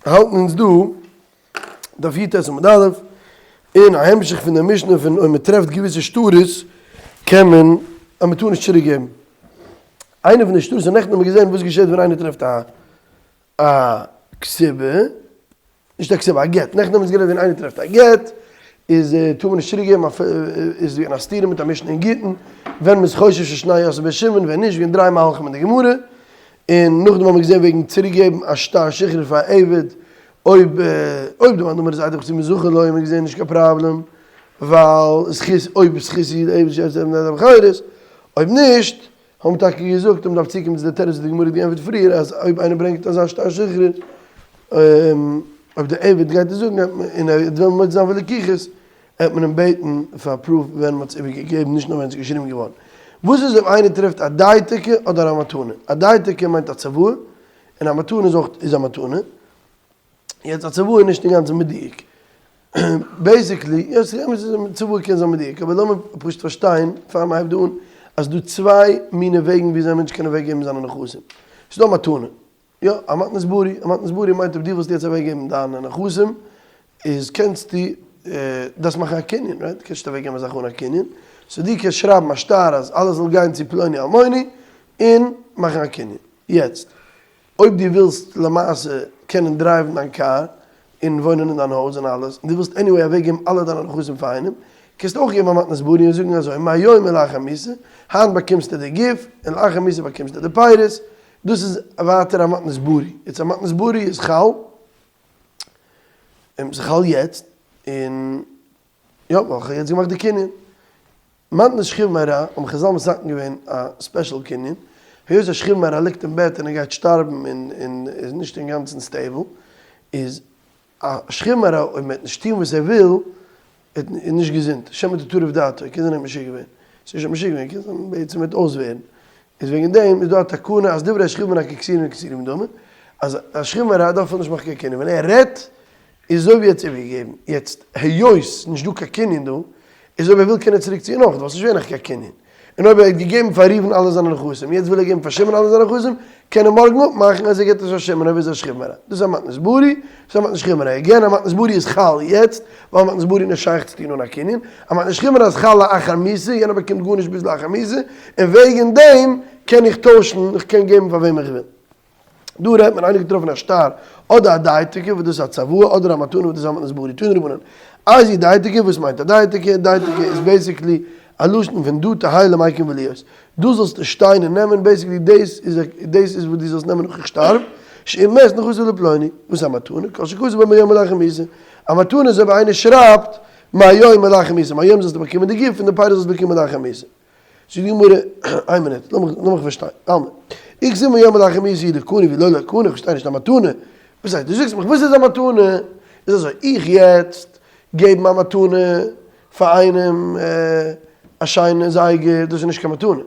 האלטן אונז דא דף י"ט עמוד א', אין א המשך פון די משנה פון אויב מען טרעפט געוויסע שטרות קען מען אז מען טאר נישט צוריק געבן. איינע פון די שטרות, און נעכטן האבן מיר געזען וואס געשעט ווען איינער טרעפט א א כתובה, נישט א כתובה, א גט, נעכטן האבן אונז גערעדט ווען איינער טרעפט א גט, איז טאר מען נישט צוריק געבן, איז געווען א סתירה מיט א משנה אין גיטין, ווען מ'איז חושש ששני יוסף בן שמעון, ווען נישט, געווען דריי מהלכים אין די גמרא, און נאכדעם האבן מיר געזען וועגן צוריק געבן א שטר שחרור פאר א עבד, אויב אויב די מאן דאמר איז עדים חתומים זכה לו, האבן מיר געזען נישט קיין פראבלעם, ווייל זכות אויב זכות איז עבד שיצא עבד נעדר בחירות, אויב נישט, האבן טאקע געזאגט אז מ'דארף צוקומען צו די תירוץ וואס די גמרא האט געענטפערט פריער אז אויב איינער ברענגט אזא שטר שחרור אויב די עבד גייט עס זאגן און ער וועט וועלן מוציא זיין פון לקיחות וועט מען אים בעטן פאר proof ווען מ'האט עס איבערגעגעבן נישט נאר ווען עס איז געשריבן געווארן. וואס איז אויב איינער טרעפט א דייתיקה אדער א מתנה? א דייתיקה מיינט א צוואה און א מתנה איז אויך איז א מתנה. יעצט א צוואה איז נישט אינגאנצן מדויק. basically, יא ס'איז אמת אז צוואה קען זיין מדויק, אבער לאמיר פשוט פארשטיין פאר מ'הייבט דא אן, אז ס'דא צוויי מיני וועגן וויאזוי א מענטש קען אוועקגעבן זיינע נכסים. ס'איז דא א מתנה. יא, א מתנת ברי. א מתנת ברי מיינט אויב דו ווילסט יעצט אוועקגעבן דיינע נכסים, איז קענסטו, דארפסט מאכן א קנין, right? קענסט נישט אוועקגעבן א זאך אן א קנין. so דו קענסט שרייבן א שטר אז אלעס זאל גיין צו פלוני אלמוני, און מאכן א קנין. יעצט, אויב דו ווילסט למעשה קענען דרייוון דיין קאר און וואוינען אין דיין הויז און אלעס, און דו ווילסט anyway אוועקגעבן אלע דיינע נכסים פאר איינעם, קענסטו אויך געבן א מתנת ברי און זאגן אזוי, מהיום ולאחר מיתה, היינט באקומסטו די גוף, און לאחר מיתה באקומסטו די פירות, דאס איז ווייטער א מתנת ברי. יעצט א מתנת ברי איז חל, און ס'איז חל יעצט, און יא, ווייל כ'האב יעצט געמאכט די קנין. מתנת שכיב מרע האבן חזל מתקן געווען א special קנין, היות א שכיב מרע ליגט אין בעט און ער גייט שטארבן און און איז נישט אינגאנצן stable, איז א שכיב מרע אויב מ'וועט נישט טון וואס ער וויל, איז נישט געזונט, שמא תטרף דעתו, קען זיין ער האט משוגע געווען, ס'איז נישט משוגע געווען, קען זיין בעצם וועט אויסווערן, איז וועגן דעם איז דא א תקנה אז דברי שכיב מרע ככתובים ונאמרים דמו, אז א שכיב מרע דארף נישט מאכן קיין קנין, ווען ער רעדט איז אזוי ווי ער האט עס איבערגעגעבן, יעצט היות נישט דא קיין קנין דא, איז אויב ער וויל קען ער צוריק ציען אויך, ווייל ס'נישט ווערט נאך קיין קנין, און אויב ער האט געגעבן פאר ראובן אלע זיינע נכסים, יעצט וויל ער געבן פאר שמעון אלע זיינע נכסים, קען ער מארגן אפמאכן אז ער געבט עס פאר שמעון אויב איז ער שכיב מרע. דאס איז א מתנת ברי, דאס איז א מתנת שכיב מרע. again א מתנת ברי איז חל יעצט, ווייל מתנת ברי איז נישט שייך צו טון אן א קנין, א מתנת שכיב מרע איז חל לאחר מיתה, יענער באקומט גארנישט ביז לאחר מיתה, און וועגן דעם קען איך טוישן, איך קען געבן פאר וועם איך וויל. דא רעדט מען איינער געטראפן א שטר אדער א דייתיקה וואס דאס איז א צוואה אדער א מתנה וואס דאס איז א מתנת ברי תנו רבנן איזו דייתיקה וואס מיינט א דייתיקה דייתיקה איז basically א לשון פון דא תהא למיקם ולהיות דא זאלסטו שטיין און נעמען basically דאס איז דאס איז וואס דו זאלסט נעמען נאך איך שטארב שאם מת נכסיו לפלוני וואס איז א מתנה כל שכתוב בו מהיום ולאחר מיתה א מתנה איז אויב איינער שרייבט מהיום ולאחר מיתה מהיום זאלסטו באקומען די גוף און די פירות זאלסטו באקומען לאחר מיתה. זאגט די גמרא, איין מינוט, לאמיך פארשטיין, אלמא, אי כתיב מהיום ולאחר מיתה הוא דקני ואי לא לא קני, איך פארשטיי נישט א מתנה, וואס הייסט, דו זאגסט מיך וואס איז א מתנה, איז אזוי, איך יעצט געבן א מתנה פאר איינעם א שיינע זייגער, דאס איז נישט קיין מתנה, ווייל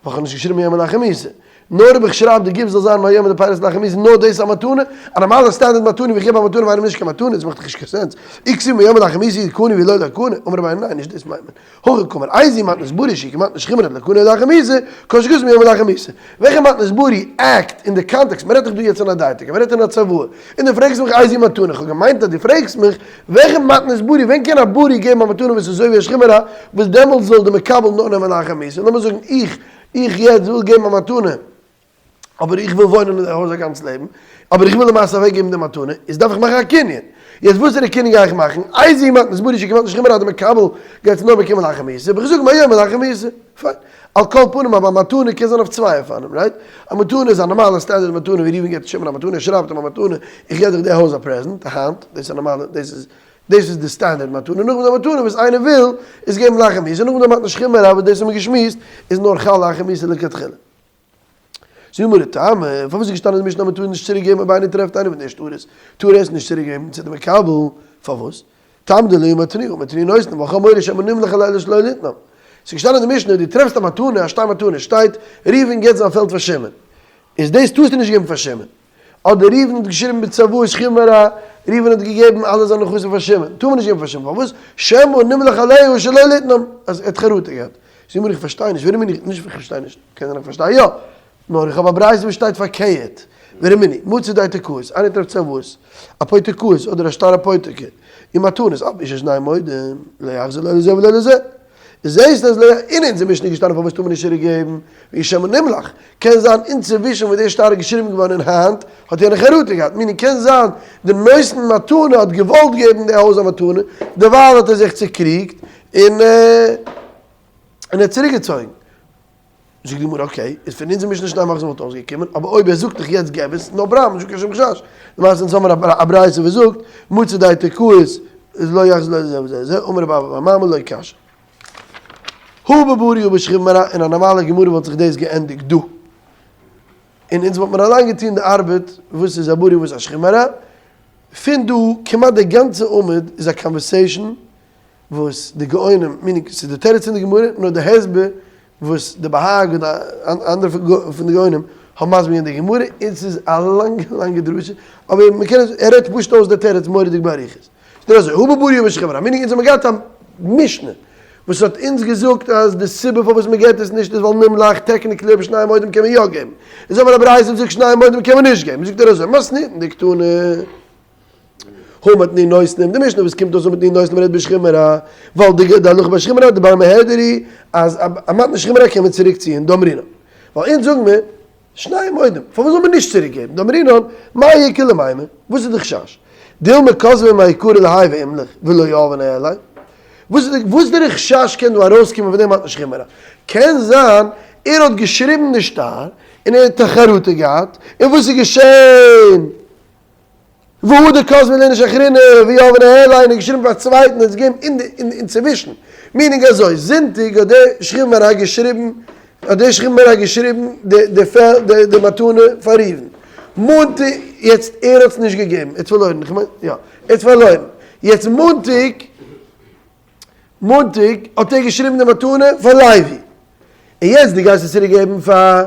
איך האב נישט געשריבן מהיום ולאחר מיתה, נאר אויב איך שרייב די גוף זאל זיין מהיום און די פירות לאחר מיתה, נאר דאס איז א מתנה, א נארמאלע standard מתנה ווי איך געב א מתנה פאר איינעם איז נישט קיין מתנה, דאס מאכט דאך נישט קיין sense, אי כתיב מהיום ולאחר מיתה הוא דקני ואי לא לא קני, אמר אביי ניין נישט דאס מיינט מען. הכי קאמר איזו מתנת ברי שהיא כמתנת שכיב מרע דלא קני לאחר מיתה, כל שכתוב מהיום ולאחר מיתה. וועלכע מתנת ברי act אין די context, מ'רעדט דאך דא יעצט אין א דייתיקה, מ'רעדט אין א צוואה, און דו פרעגסט מיך איזו מתנה, כ'האב געמיינט אז דו פרעגסט מיך וועלכע מתנת ברי, ווען קען א ברי געבן א מתנה וואס איז אזוי ווי א שכיב מרע, וואס דעמאלטס זאל די מקבל נאר נעמען לאחר מיתה, לאמיר זאגן איך, איך יעצט וויל געבן א מתנה, אבער איך וויל וואוינען אין די הויז א גאנץ לעבן, אבער איך וויל למעשה אוועק געבן די מתנה, איז דארף איך מאכן א קנין. יעצט וואסערע קנין גיי איך מאכן? איזו מתנת ברי שהיא כמתנת שכיב מרע די מקבל גייט עס נאר באקומען לאחר מיתה, אבער איך זאג מהיום ולאחר מיתה. פיין. על כל פנים אבער א מתנה קען זיין אויף צוויי אופנים, right? א מתנה איז א נארמאלע standard מתנה ווי ראובן געבט שמעון א מתנה, ער שרייבט אים א מתנה, איך געב דיך די הויז א present, היינט, דאס איז א נארמאלע, דאס איז דאס איז די standard מתנה, נאכדעם די מתנה וואס איינער וויל איז געבן לאחר מיתה, נאכדעם די מתנת שכיב מרע וואס דאס האבן מיר געשמועסט איז נאר חל לאחר מיתה לכתחילה. זאגט די גמרא טעמא, פארוואס איז געשטאנען אין די משנה אז מען טאר נישט צוריק געבן אויב איינער טרעפט איינער פון די שטרות, טאר ער עס נישט צוריק געבן צו די מקבל, פארוואס? טעמא דלא אמר תנו, אמר תנו נותנם, ווייל כ'האב מורא שמא נמלך עליה שלא ליתנם. ס'איז געשטאנען אין די משנה, דו טרעפסט א מתנה, א שטר מתנה, שטייט, ראובן געבט זיין פעלד פאר שמעון, איז דאס טארסטו נישט געבן פאר שמעון. אדער ראובן האט געשריבן בצוואה שכיב מרע, ראובן האט געגעבן אלע זיינע נכסים פאר שמעון, טאר מען נישט געבן פאר שמעון, פארוואס? שמא נמלך עליה שלא ליתנם, אז ער האט חרטה געהאט. זאג מיר איך פארשטיי נישט, ווער בין איך, נישט איך פארשטיי נישט, קען זיין איך פארשטיי יא, נאר איך האב א ברייתא וואס שטייט פארקערט. ורמינהי, מצא דהייתיקאות, איינער טרעפט צוואות, אפותיקאות אדער א שטר אפותיקי, און מתנות, אף על פי ששניהם מודים, לא יחזיר לא לזה ולא לזה. זעהסט אז לא אין אונזער משנה איז געשטאנען פארוואס טאר מען נישט צוריק געבן, ווי שמא נמלך, קען זיין אינצווישן וואס דער שטר איז געשריבן געווארן און היינט האט יענער חרטה געהאט, meaning קען זיין די נותן מתנה האט געוואלט געבן די הויז א מתנה, דערווייל האט ער זיך צוקריגט און און ער האט צוריק געצויגן. זאגט די גמרא okay, איז פון אונזער משנה שני מחזורים וואלט אויסגעקומען, אבער אויב ער זאגט דיך יעצט געב עס, no problem, נישטא קיין שום חשש. למעשה אונז האמיר א ברייתא וואס זאגט, מצא דהייתיקאות איז לא יחזיר לא לזה ולא לזה, אמר רב אבא בר ממל לא קשיא. הא בברי הא בשכיב מרע, אין א נארמאלע גמרא וואלט זיך דאס געענדיגט דא. און אונז וואלט מיר אליין געטון די ארבעט וואס איז א ברי וואס איז א שכיב מרע. פון דא כמעט די גאנצע עמוד איז א conversation וואס די גאונים, meaning ס'איז די תירוץ פון די גמרא, נאר די הסבר וואס די בה"ג און אנדערע פון די גאונים האבן מסביר געווען די גמרא, און ס'איז א לאנגע לאנגע דרשה, אבער מ'קען עס, ער רעדט פשוט אויס די תירוץ מורא'דיג באריכות. ס'איז אזוי, הא בברי הא בשכיב מרע, meaning אונז האבן געהאט א משנה וואס האט אונז געזאגט אז די סיבה פארוואס מ'געט עס נישט איז ווייל נמלך, technically אויב שניהם מודים קען מען יא געבן, אונז האבן א ברייתא וואס זאגט שניהם מודים קען מען נישט געבן, זאגט ער אזוי, מתניתין דקתני. הא מתנו נותנים, די משנה וואס קומט אויס הא מתנו נותנים רעדט בשכיב מרע, ווייל די די הלכה ביי שכיב מרע דבר מהדרי אז א מתנת שכיב מרע קען מען צוריק ציען, דאמרינן. ווייל אונז זאגן מיר, שניהם מודים, פארוואס זאל מען נישט צוריק געבן, דאמרינן, מאי איכא למימר, וואס איז די חשש? דילמא כתביה מעיקרא להאי ואימליך ולא יהביה ניהליה. וואס איז די וואס די חשש קען דא ארויסקומען פון דעם מתנת שכיב מרע? קען זיין ער האט געשריבן די שטר און ער האט א חרטה געהאט, און וואס איז געשען? והא דכתביה לאיניש אחרינא ויהביה ניהליה און געשריבן פאר א צווייטן און עס געגעבן אין די אינצווישן, meaning אזוי, זונטאג האט דער שכיב מרע געשריבן האט דער שכיב מרע געשריבן די די די מתנה פאר ראובן, מאנטאג יעצט ער האט עס נישט געגעבן, ער האט פארלוירן, איך מיין יא, ער האט פארלוירן, יעצט מאנטאג מאנטאג האט ער געשריבן די מתנה פאר לוי, און יעצט דו גייסט עס צוריק געבן פאר.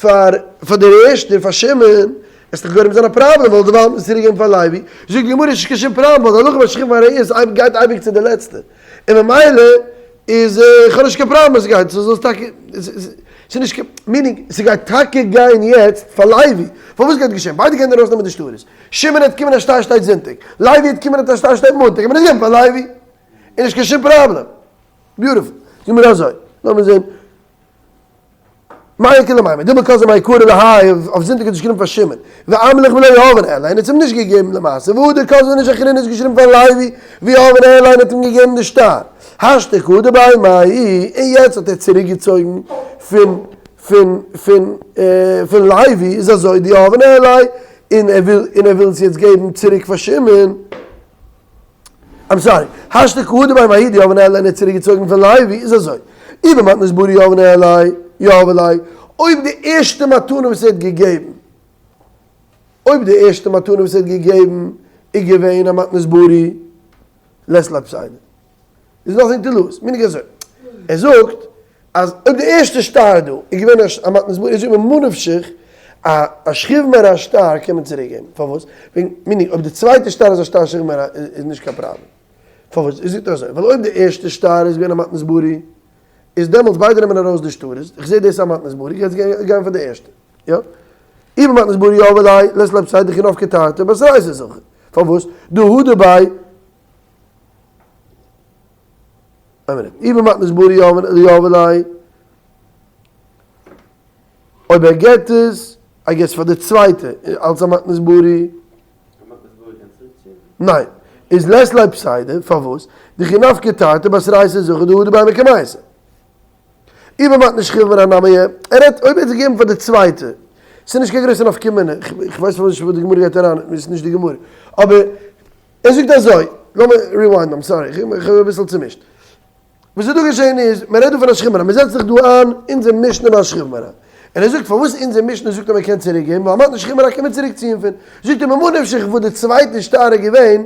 פאר פאר דער ערשטער פאר שמעון, עס איז דאך גורם זיין א פראבלעם ווייל דערווייל האט מען עס צוריק געגעבן פאר לוי, זאגט די גמרא נישט קיין שום פראבלעם ווייל די הלכה ביי שכיב מרע איז אייביג גייט אייביג צו די לעצטע, און ממילא איז איך האב נישט קיין פראבלעם אז ס'גייט סאו זאל עס טאקע ס'איז נישט קיין meaning ס'גייט טאקע גיין יעצט פאר לוי, פארוואס גייט געשען ביידע גייען ארויסנעמען די שטרות, שמעון העט קומען א שטר שטייט זונטאג, לוי העט קומען האט א שטר שטייט מאנטאג, און מען עס געבן פאר לוי, איז נישט קיין שום פראבלעם, beautiful, זאג מיר אזוי, לאמיר זען. מאי איכא למימר, דילמא כתביה מעיקרא להאי, אויף זונטאג האט ער געשריבן פאר שמעון, ואמליך ולא יהביה ניהליה, און האט אים נישט געגעבן למעשה, והדר כתביה לאיניש אחרינא האט געשריבן פאר לוי, ויהביה ניהליה און האט אים געגעבן די שטר. השתא כי הדר ביה מההיא, און יעצט האט ער צוריק געצויגן פון פון פון פון לוי, איז אזוי דיהביה ניהליה, און ער וויל און ער וויל עס יעצט געבן צוריק פאר שמעון. I'm sorry, השתא כי הדר ביה מההיא דיהביה ניהליה און ער האט צוריק געצויגן פון לוי איז אזוי, אי במתנת ברי יהביה ניהליה יהביה ליה, אויב די ערשטע מתנה וואס ער האט געגעבן, אויב די ערשטע מתנה וואס ער האט געגעבן איז געווען א מתנת ברי, לית ליה פסידא. איז nothing to lose, meaning אזוי, ער זאגט אז אויב די ערשטע שטר דא איז געווען א מתנת ברי, זאגט מען ממה נפשך, א א שכיב מרע שטר קען מען צוריק געבן, פארוואס? וועגן meaning אויב די צווייטע שטר איז א שטר שכיב מרע איז נישט קיין פראבלעם, פארוואס? ער זאגט אזוי, ווייל אויב די ערשטע שטר איז געווען א מתנת ברי, איז דעמאלטס ביידע נעמען ארויס די שטרות, איך זע דאס איז א מתנת ברי, איך גיי גיין פאר די ערשטע, יא? אי במתנת ברי יהביה ליה, לית ליה פסידא דכי נפקא תרתי בתרייתא זכי, פארוואס? דהא דבי איין מינוט, אי במתנת ברי יהביה ליה, אויב ער געט עס, I guess פאר די צווייטע, אלס א מתנת ברי. ניין. איז לית ליה פסידא, פארוואס? דכי נפקא תרתי בתרייתא זכי דהדר ביה מקמייתא. אי במתנת שכיב מרע נמי, ער רעדט אויב ער האט עס געגעבן פאר די צווייטע, ס'איז נישט קיין גרויסע נפקא מינה, כ'ווייס נישט וואס די גמרא גייט אריין, ס'איז נישט די גמרא, אבער ער זאגט אזוי, לאמיר rewind, I'm sorry, איך האב אביסל צומישט. וואס איז דא געשען איז, מען רעדט דא פון א שכיב מרע, מען זעצט זיך דא איין אונזער משנה ביי א שכיב מרע, און ער זאגט פארוואס אונזער משנה זאגט אז מען קען צוריק געבן, ווייל מתנת שכיב מרע קען מען צוריק ציען פון, זאגט ער ממה נפשך וואס די צווייטע שטר איז געווען,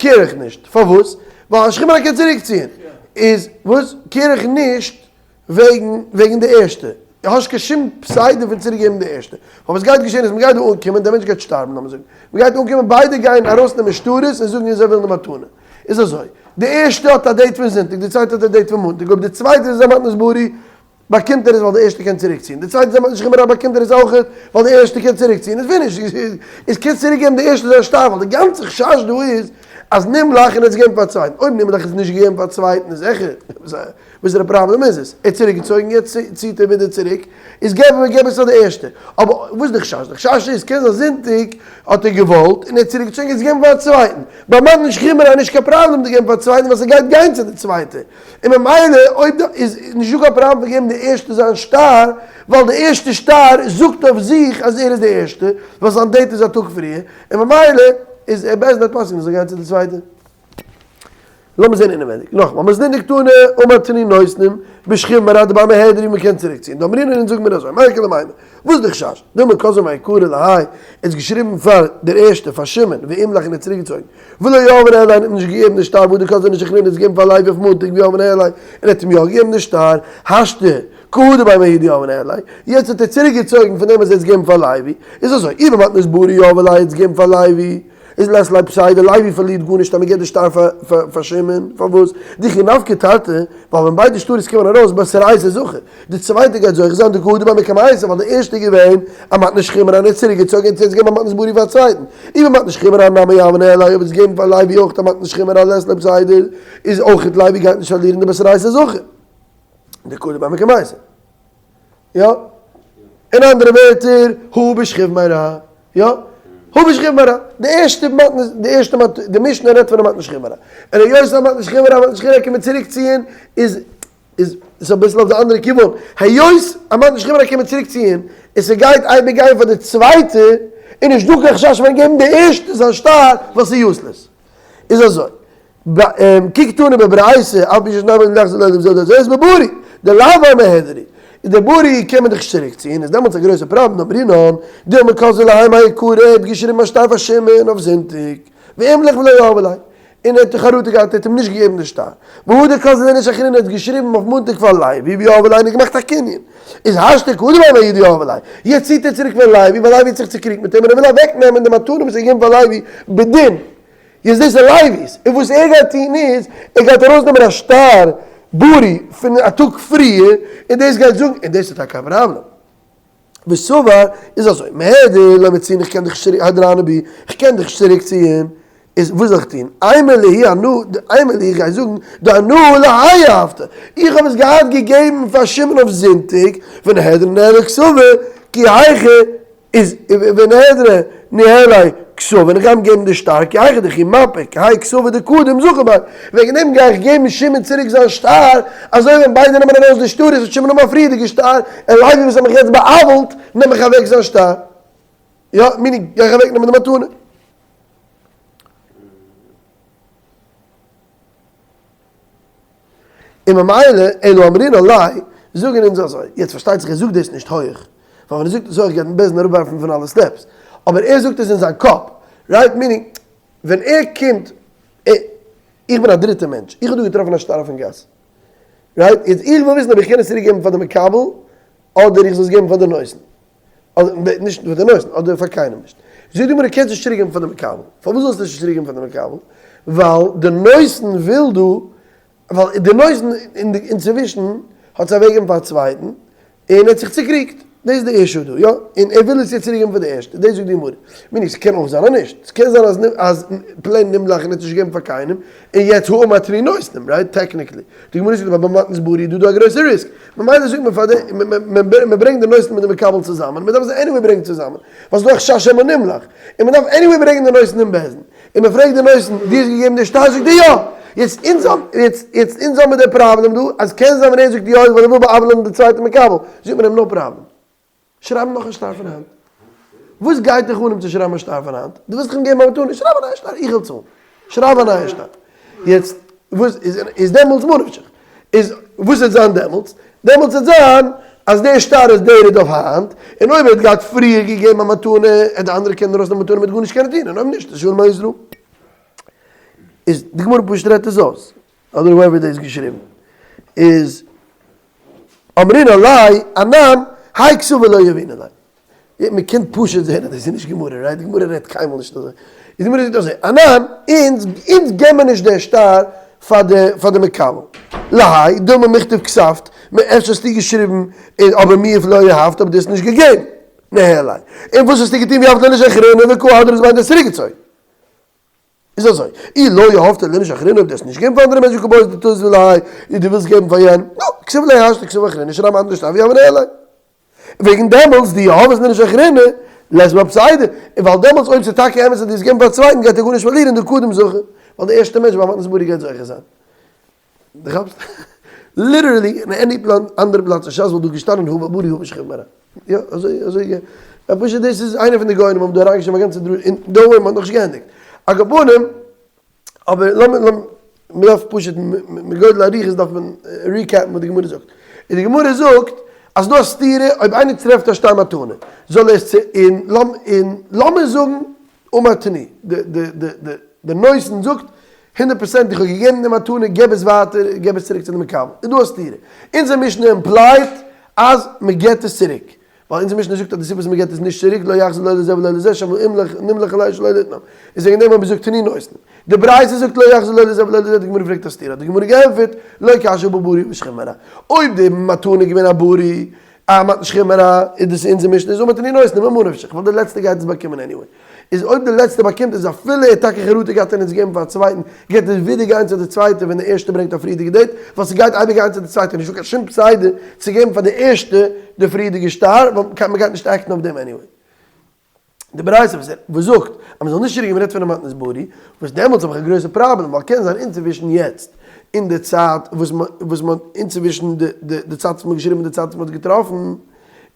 care איך נישט, פארוואס? ווייל א שכיב מרע קען צוריק ציען, איז וואס care איך נישט וועגן וועגן די ערשטע, איך האב נישט קיין שום פסידא פון צוריק געבן די ערשטע, ווייל וואס גייט געשען איז מען גייט דא אנקומען, דער מענטש גייט שטארבן לאמיר זאגן, מען גייט אנקומען ביידע גייען ארויסנעמען שטרות און זאגן אז זיי ווילן די מתנה, איז אזוי, די ערשטע האט א date פון זונטאג, די צווייטע האט א date פון מאנטאג, אויב די צווייטע איז א מתנת ברי. באקומט ער עס ווייל די ערשטע קען צוריק ציען, די צווייטע איז א מתנת שכיב מרע באקומט ער עס אויכעט ווייל די ערשטע קען צוריק ציען, איז פיניש, איז קענסט צוריק געבן די ערשטע זיין שטר ווייל די גאנצע חשש דא איז אז נמלך און ער האט עס געגעבן פאר א צווייטן, אויב נמלך איז נישט געגעבן פאר א צווייטן איז זיכער, וואסערע פראבלעם איז עס? ער האט צוריק געצויגן יעצט ציעט ער ווידער צוריק, איז געב געב עס פאר די ערשטע, אבער וואס איז די חשש? די חשש איז קען זיין זונטאג האט ער געוואלט און ער האט צוריק געצויגן יעצט געבן פאר א צווייטן, ביי מתנת שכיב מרע איז נישט קיין פראבלעם צו געבן פאר א צווייטן ווייל ס'גייט גיין צו די צווייטע, און ממילא אויב די איז נישט דא קיין פראבלעם פון געבן די ערשטע זיין שטר, ווייל די ערשטע שטר זאגט אויף זיך אז ער איז די ערשטע, ווייל זיין date איז א טאג פריער, און ממילא איז ער בעסט וועט פסק'נען זאל גיין צו די צווייטע. לאמיר זען אינעווייניג. נאכאמאל, מתניתין קתני אמר תנו נותנים בשכיב מרע דבי מהדרא מ'קען צוריק ציען. דאמרינן אונז זאגן מיר אזוי, מאי איכא למימר, וואס איז די חשש? דילמא כתביה מעיקרא להאי, ער האט געשריבן פאר דער ערשטער, פאר שמעון, ואימליך און ער האט צוריק געצויגן. ולא יהביה ניהליה און האט נישט געגעבן די שטר והדר כתביה לאיניש אחרינא האט עס געגעבן פאר לוי אויף מאנטאג ויהביה ניהליה און ער האט אים יא געגעבן די שטר, השתא כי הדר בי מההיא דיהביה ניהליה, יעצט האט ער צוריק געצויגן פון דעם וואס ער האט עס געגעבן פאר לוי, איז אזוי, אי במתנת ברי יהביה ליה האט עס געגעבן פאר לוי, איז לית ליה פסידא, לוי פארלירט גארנישט אז מען געבט די שטר פאר שמעון, פארוואס? דכי נפקי תרתי, ווייל ווען ביידע שטרות קומען ארויס בתרייתא זכי, די צווייטע גייט זוכה זיין דקא הדר ביה מקמייתא, ווייל די ערשטע איז געווען א מתנת שכיב מרע און ער האט צוריק געצויגן און יעצט געבן א מתנת ברי פאר א צווייטן, אי במתנת שכיב מרע נמי יהביה ניהליה אויב עס געבן פאר לוי אויך א מתנת שכיב מרע לית ליה פסידא, איז אויך לוי גייט נישט פארלירן דבתרייתא זכי. דקא הדר ביה מקמייתא. יא? אין אנדערע ווערטער, הא בשכיב מרע. יא? הא בשכיב מרע. די ערשטע מתנה, די ערשטע מתנה, די משנה רעדט פון א מתנת שכיב מרע. און היות א מתנת שכיב מרע, מתנת שכיב מרע קען מען צוריק ציען, איז, איז, איז אביסל אויף די אנדערע כיוון. היות א מתנת שכיב מרע קען מען צוריק ציען, און ס'גייט אייביג גיין פאר די צווייטע, איז נישט דא קיין חשש פון געבן די ערשטע זיין שטר, ווייל ס'איז useless. איז אזוי. כי קתני בברייתא, אף על פי שיש שניים יכולים לחזור זה לזה, איז בברי, דלאו בי מהדרא, און די ברי קען מען דאך נישט צוריק ציען, איז דעמאלטס א גרויסע פראבלעם, דאמרינן, דילמא כתביה להאי מעיקרא, ער האט געשריבן א שטר פאר שמעון אויף זונטאג, ואימליך ולא יהביה ליה, און ער האט חרטה געהאט, ער האט אים נישט געגעבן די שטר, והדר כתביה לאיניש אחרינא, ער האט געשריבן אויף מאנטאג פאר לוי, ויהביה ליה און געמאכט א קנין, איז השתא כי הדר בי מההיא דיהביה ליה, יעצט ציט ער צוריק פון לוי, ווייל לוי האט זיך צוקריגט מיט אים און ער וויל אוועק נעמען די מתנה וואס ער האט געגעבן פאר לוי בדין, יעצט דאס איז לוי'ס, און וואס ער גייט טון איז, ער גייט ארויסנעמען א שטר ברי פון א טאג פריער, און דאס גייט זאגן, און דאס איז טאקע א פראבלעם. וסבר איז אזוי, מהדר לא מצינו איך קען דיך נישט צוריק, הדרנא בי, איך קען דיך נישט צוריק ציען, איז וואס זאל איך טון, אימא להו אנא, אימא להו איך גיי זאגן, דאנא להאי יהבתיה, איך האב עס געהאט געגעבן פאר שמעון אויף זונטאג, ונהדרנא ניהליה כתבא, כי היכי איז ונהדרנא ניהליה כתבא ווען איך גיי אים געבן די שטר כי היכי דכי מפיק האי כתבא דקדים זכי ביה, וועגן דעם גיי איך געבן שמעון צוריק זיין שטר, אזוי ווען ביידע נעמען ארויס די שטרות וועט שמעון האבן א פריערדיגע שטר, און לוי וואס האט מיך יעצט בא'עוול'ט נעם איך אוועק זיין שטר. יא, meaning גיי איך אוועק נעמען די מתנה. און ממילא, אלא אמרינן ליה, זאגן אונז אזוי, יעצט פארשטייט זיך ער זאגט דאס נישט הויעך, ווייל ווען ער זאגט עס הויעך גייט מען בית דין אראפווארפן פון אלע steps, אבער ער זאגט עס אין זיין קאפ, right? Meaning, ווען ער קומט, איך בין א דריטע מענטש, איך האב דא געטראפן א שטר אויפן גאס, right? יעצט איך וויל וויסן אויב איך קען עס צוריק געבן פאר די מקבל, אדער איך זאל עס געבן פאר די נותן. אדער נישט פאר די נותן, אדער פאר קיינעם נישט. זאגט די גמרא קענסט נישט צוריק געבן פאר די מקבל. פארוואס זאלסטו נישט צוריק געבן פאר די מקבל? ווייל די נותן וויל דא, ווייל די נותן אינצווישן האט עס אוועקגעגעבן פאר א צווייטן, און ער האט זיך צוקריגט. דאס איז די אישו דא, יא? און ער וויל עס יעצט צוריק געבן פאר די ערשטע. דאס זאגט די גמרא. meaning ס'קען אויך זיין אז נישט. ס'קען זיין אז אז plain נמלך און ער האט נישט געגעבן פאר קיינעם, און יעצט הא אמר תנו נותנים, right? Technically. די גמרא זאגט אבער ביי מתנת ברי איז דא דא א גרויסע risk. ממילא זאגט מען פאר די, מען ברענגט די נותן מיט די מקבל צוזאמען, מען דארף זיי anyway ברענגען צוזאמען, ווייל ס'איז דא א חשש שמא נמלך, און מען דארף anyway ברענגען די נותן אין בית דין, און מען פרעגט די נותן, דו האסט געגעבן די שטר? זאגט ער יא! יעצט אונז האבן, יעצט יעצט אונז האבן מיר די פראבלעם דא, אז קען זיין ווען ער זאגט יא איז ווייל ער וויל בא'עוול'ען די צווייטע מקבל, זאגט מען אים no problem. שרייב נאך א שטר פון היינט. וואס גייט דיך אן אים צו שרייבן א שטר פון היינט? דו ווילסט דאך אים געבן א מתנה, שרייב א נייע שטר, איך וועל צאלן. שרייב א נייע שטר. יעצט, וואס איז, איז דעמאלטס מה נפשך? איז, וואס וועט זיין דעמאלטס? דעמאלטס וועט זיין אז דער שטר איז dated אויף היינט, און אויב ער האט געהאט פריער געגעבן א מתנה, וועט די אנדערע קענען ארויסנעמען מתנה מ'וועט גארנישט קענען טון, און אויב נישט, איז שלום על ישראל. איז, די גמרא פשוט רעדט עס אויס. אדער whoever דאס געשריבן איז אמרינן ליה אנן האי כתבא לא יהבינן ליה. מען קען פשוט זעהן אז דאס איז נישט גמרא, right? די גמרא רעדט קיינמאל נישט אזוי. די גמרא זאגט אזוי, אנן, אונז, אונז געבן מיר נישט דער שטר פאר די, פאר די מקבל. להאי, דילמא מיכתב כתבת. אפשר האסטו געשריבן אבער מיהב לא יהבת אבער דו האסט נישט געגעבן ניהלי און וואס האסטו געטון ויהבת לאיניש אחרינא וקא הדרת ביי דו האסט צוריקגעצויגן. איז אזוי, אי לא יהבת לאיניש אחרינא אויב דו האסט נישט געגעבן פאר אנדערע מענטשן וקא בעית דתיזיל להאי און דו ווילסט געבן פאר יענעם, נו, כתיב ליה השתא כתב אחרינא שרייב אנדערש שטר ויהביה ניהליה. וועגן דעמאלטס דיהבת לאיניש אחרינא לית בה פסידא, און ווייל דעמאלטס אויב ס'איז טאקע אמת אז דו האסט געגעבן פאר א צווייטן גייט ער גארנישט פארלירן דקדם זכה, ווייל די ערשטע מענטש ביי מתנת ברי גייט זוכה זיין. דו כאפסט? literally אין any אנדערע פלאץ אין שס וואלט דא געשטאנען הא בברי הא בשכיב מרע. יא, אזוי אזוי פשוט דאס איז איינער פון די גאונים האבן דא אריינגעשריבן א גאנצע דרשה און don't worry מ'האט נאכנישט געענדיגט. על כל פנים, אבער לאמיר לאמיר מ'דארף פשוט מגודל האריכות דארף מען recap ן וואס די גמרא זאגט. און די גמרא זאגט אז ס'דא א סתירה אויב איינער טרעפט א שטר מתנה זאל ער עס צו און לאמיר זאגן אמר תני, די נותן זאגט הונדערט פראצענט איך האב געגעבן די מתנה געב עס ווייטער געב עס צוריק צו די מקבל, איז דא א סתירה? אונזער משנה imply ט אז מען געבט עס צוריק, ווייל אונזער משנה זאגט אז די סיבה וואס מען געבט עס נישט צוריק לא יחזיר לא לזה ולא לזה שמא נמלך עליו שלא ליתנם, איז וועגן דעם האב איך געזאגט תנו נותנין. די ברייתא זאגט לא יחזיר לא לזה ולא לזה, די גמרא פרעגט א סתירה, האט די גמרא געענטפערט לא קשיא הא בבריא הא בשכיב מרע, אויב די מתנה איז געווען א בריא א מתנת שכיב מרע איז דאס אונזער משנה איז אמר תנו נותנין ממה נפשך ווייל די לעצטע גייט עס באקומען anyway איז אויב די לעצטע באקומט עס אפילו ער האט טאקע חרטה געהאט און עס געגעבן פאר א צווייטן גייט עס ווידער גיין צו די צווייטע ווען די ערשטע ברענגט א פריערדיגע date ווייל ס'גייט אייביג גיין צו די צווייטע נישטא קיין שום פסידא צו געבן פאר די ערשטע די פריערדיגע שטר ווייל מ'גייט נישט act ן אויף דעם anyway. די ברייתא וואס וואס זאגט אז מען זאל נישט צוריק געבן רעדט פון א מתנת ברי, וואס דעמאלטס האב איך א גרויסע פראבלעם ווייל קען זיין אינצווישן יעצט אין די צייט וואס מען וואס מען אינצווישן די די די צייט וואס מען האט געשריבן און די צייט וואס מען האט געטראפן